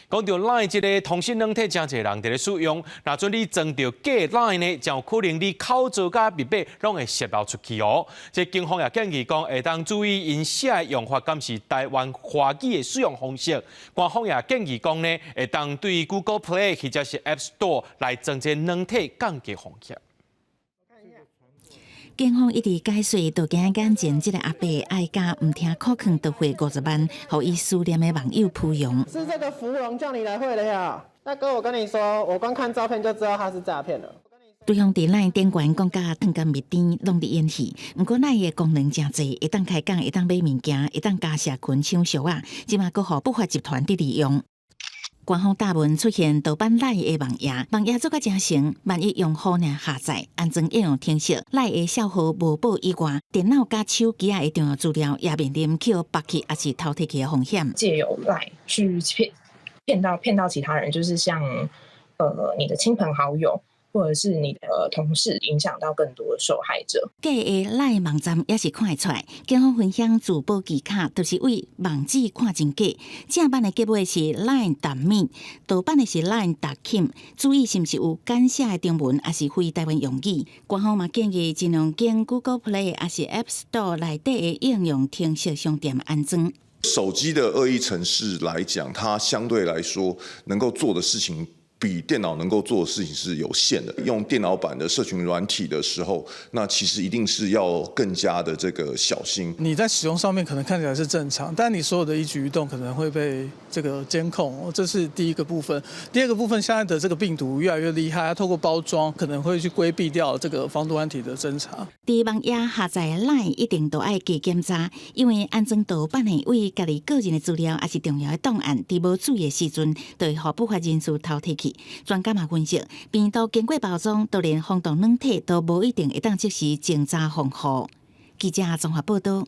講著 Line 這个通訊軟體，誠濟人佇咧使用。若準你裝著假 Line 呢，就有可能你口座佮密碼攏會洩露出去哦。這警方也建議講，會當注意𪜶寫的用法，敢是台灣華語的使用方式。官方也建議講呢，會當對 Google Play 或者是 App Store 來裝這軟體，降低風險。警方一直解說，就驚眼前這个阿伯愛佮毋聽扣囥就匯50萬，予伊思念的網友芙蓉。是這個芙蓉叫你來匯的呀，大哥，我跟你說，我光看照片就知道他是詐騙了。對方佇 LINE 頂懸講甲糖甘蜜甜，攏佇演戲。毋過 LINE 的功能誠濟，會當開講，會當買物件，會當加社群搶俗仔，這馬閣予不法集團佇利用。官方答文出現盜版 LINE 的網頁，網頁做甲誠成，萬一用戶呢下載安裝應用程式，LINE 的帳號無報以外，電腦佮手機仔的重要資料也面臨予拔去抑是偷提去的風險。借由 LINE 去騙到其他人，就是像你的親朋好友，或者是你的同事，影響到更多的受害者。假的 LINE 網站也是看會出來，警方分享自保技巧，就是對網址看真假。正版的結尾是 LINE.me，盜版的是 LINE.com。注意是毋是有簡寫的中文，抑是非台灣用語。官方嘛建議盡量經 Google Play 抑是 App Store 內底的應用程式商店安裝。手機的惡意程式來講，它相對來說能夠做的事情，比電腦能夠做的事情是有限的。用電腦版的社群軟體的時候，那其實一定是要更加的這個小心。你在使用上面可能看起來是正常，但你所有的一舉一動可能會被這個監控，這是第一個部分。第二個部分，現在的這個病毒越來越厲害，它透過包裝可能會去規避掉這個防毒軟體的偵查。佇網頁下載 LINE 一定都愛加檢查，因為安裝盜版的對家己個人的資料抑是重要的檔案，佇無注意的時陣，就會予不法人士偷提去。專家嘛分析，病毒經過包裝，就連防毒軟體都無一定會當即時偵查防護。記者綜合報導。